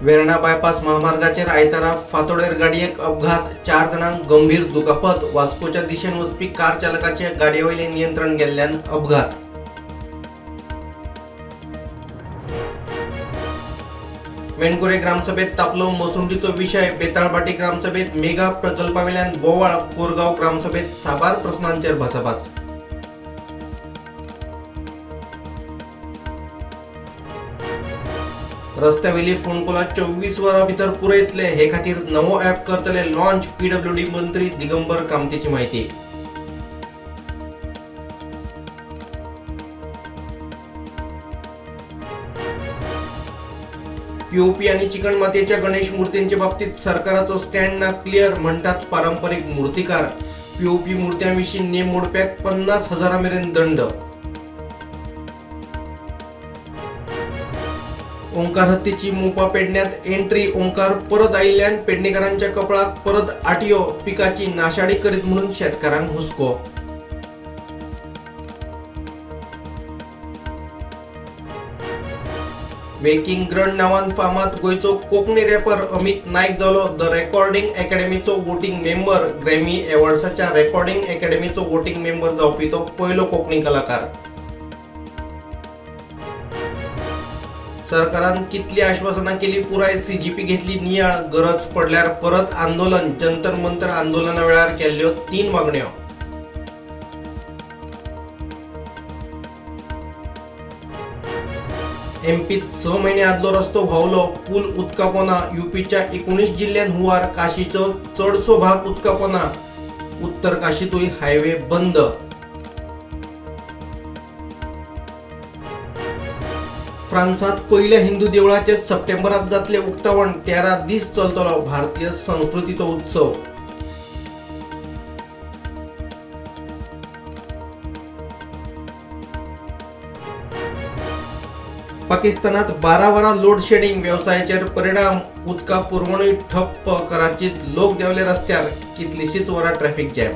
Verna bypass महामार्गाचेर आयतारा फांतोडेर गाडयेक अपघात, 4 जाणांक गंभीर दुखापत. वास्कोच्या दिशेन वचपी कार चालकाचे गाडयेवयलें नियंत्रण गेल्ल्यान अपघात. मेणकुरे ग्रामसभेत तापलो मसुंडीचो विशय. बेताळभाटी ग्रामसभेत मेगा प्रकल्पावेल्यान बोवाळ. कोरगांव ग्रामसभेत साबार प्रस्नांचेर भासाभास. रस्त्यावेली फोंडकुलां 24 वरां भितर पुरयतले, हे खातीर नवो ॲप करतले लॉन्च. पीडब्ल्यूडी मंत्री दिगंबर कामतीची माहिती. पीओपी आणि चिकण मातयेच्या गणेश मूर्तींच्या बाबतीत सरकाराचो स्टँड ना क्लियर म्हणटात पारंपरीक मूर्तिकार. पीओपी मूर्त्यांविशीं नेम मोडप्याक 50,000 मेरेन दंड. ओंकार हत्तीची मोपा पेडण्यात एंट्री. ओंकार परत आयिल्ल्यान पेडणेकारांच्या कपळाक परत आटयो. पिकाची नाशाडी करीत म्हणून शेतकारांक हुस्को. वेकिंग ग्रंड नावान फामाद गोंयचो कोंकणी रॅपर अमित नायक जालो the recording अकॅडमीचो वोटिंग मेंबर. ग्रॅमी अवॉर्ड्साच्या रेकॉर्डिंग अकॅडमीचो वोटिंग मेंबर जावपी तो पयलो कोंकणी कलाकार. सरकारान कितली आश्वासनां केली पुराय, सीजीपी घेतली नियाळ. गरज पडल्यार परत आंदोलन. जंतर मंतर आंदोलना वेळार केल्ल्यो 3 मागण्यो. एमपीत 6 म्हयने आदलो रस्तो व्हांवलो, पूल उदकापोना. युपीच्या 19 जिल्ल्यांत हुंवार, काशीचो चडसो भाग उदकापोना. उत्तर काशीतूय हायवे बंद. फ्रांसात पयल्या हिंदू देवळाचे सप्टेंबरात जातले उक्तावण. 13 दीस चलतलो भारतीय संस्कृतीचो उत्सव. पाकिस्तानात 12 वरां लोड शेडिंग, वेवसायाचेर परिणाम. उदका पुरवणूय ठप्प. कराचीत लोक देंवले रस्त्यार, कितलीशींच वरां ट्रॅफिक जॅम.